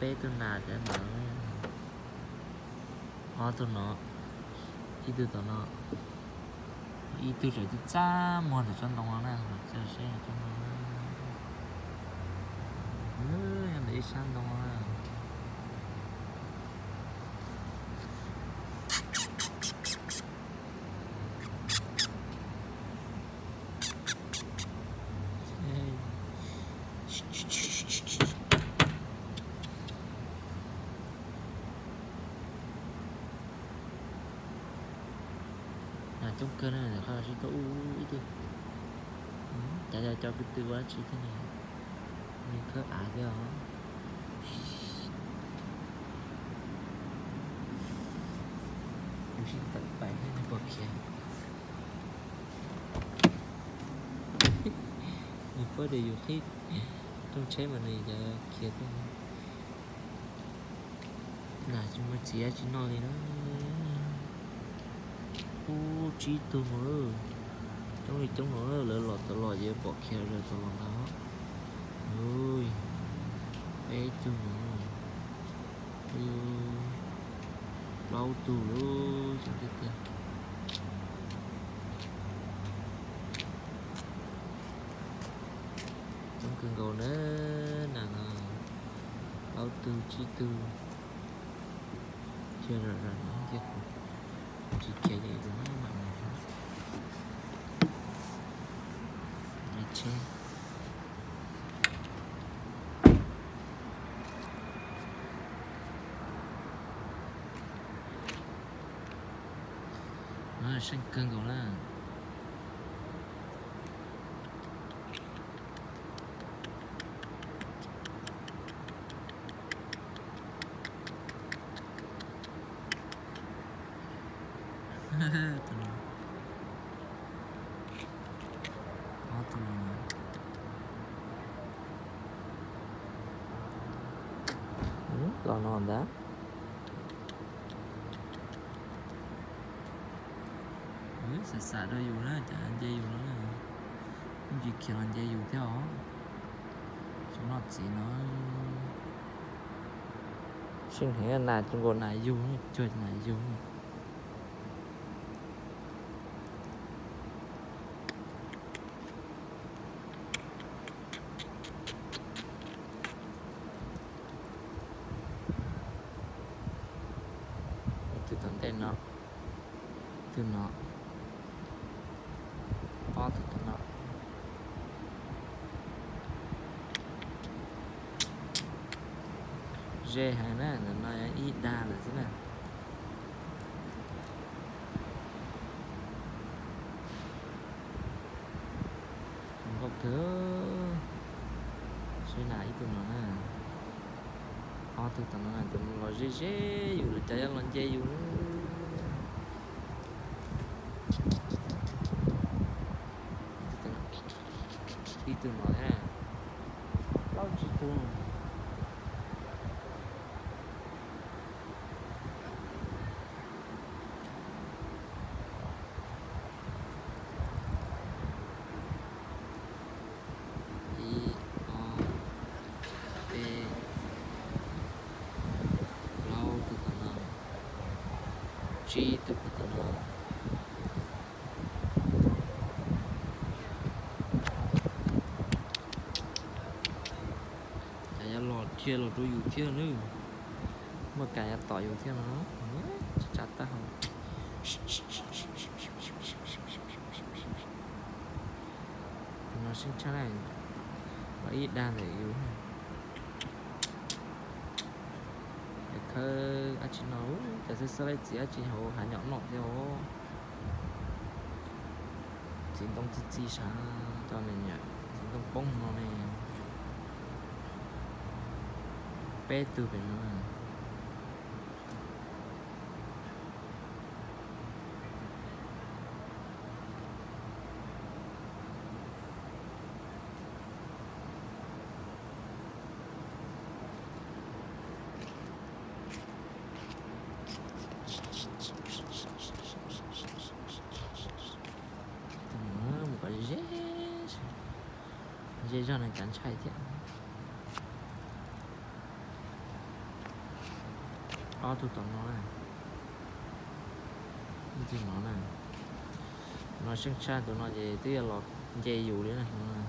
Peb tug nas cov ntawd, ob tug no, ib tug tom no, ib tug tseem txaj muag ntawm tsob ntoo no na, txaj seb tsob ntoo, nyob ntawm ib sab ntoo na. Nas coob kawg na, qhov sib tuaj ub ib tug, cav yog cov kwv tw ua dab tsi thiab ne, nws khawb av thiab os. Kuv sib tawm pais thiab nws pom khiav. Nws paub tias yus qhib rooj tsheb mas nws yuav khiav thiab. Nas tsis muaj txiv dab tsi noj li na. Ub, tsib tug no, coob li coob no, lawv los txawm los ces pom khiav lawv txawm los ntag. Peb tug no, plaub tug lawm, coob tiag tiag. Coob kawg nkaus na, nas no, plaub tug tsib tug. Cia zom zaws no, tsis khiav ces kuv mam mam mus tsheb. No seej kawg nkaus na. Tus no, ob tug no, los no ntag. Xam xam rau yus na, cov nce yus no na, yeej tsis khiav los nce yus thiab os. Tsis noj txiv no. Seej heev, nas zoo nkaus nas yug, cuag nas yug. Tus tom ntej no, tus no, ob tug tom no. Ze heev na, ntawm no yog ib dag lawm xwb na. Zoo nkauj kawg. Seb nas ib tug no na. Ob tug tom no na, tus no los ze ze yus lawm, cas yuav los nce yus. Ib tug no thiab, plaub tsib tug. Ib, ob, peb, plaub tug tom no, tsib tug puag tom no. Cas yuav los dhia los rau yus thiab nawb. Muaj kas yuav tom yus thiab no. Tsis tsa tab hau. Tus no seej tshaj na, los ib dag ntawm yus. Khawb dab tsi no, cas xwb xwb laib txiv dab tsi hauv hav nyom noj thiab os. Txiv ntoo txi txi sav, cov me nyuam txiv ntoo poob no ne. Peb tug pem no. Mus kom ze, ze zog no cas ntshai thiab. Ob tug tom no na. Tus no na, tus no seej tshaj, tus no ces twb yuav los nce yus li na.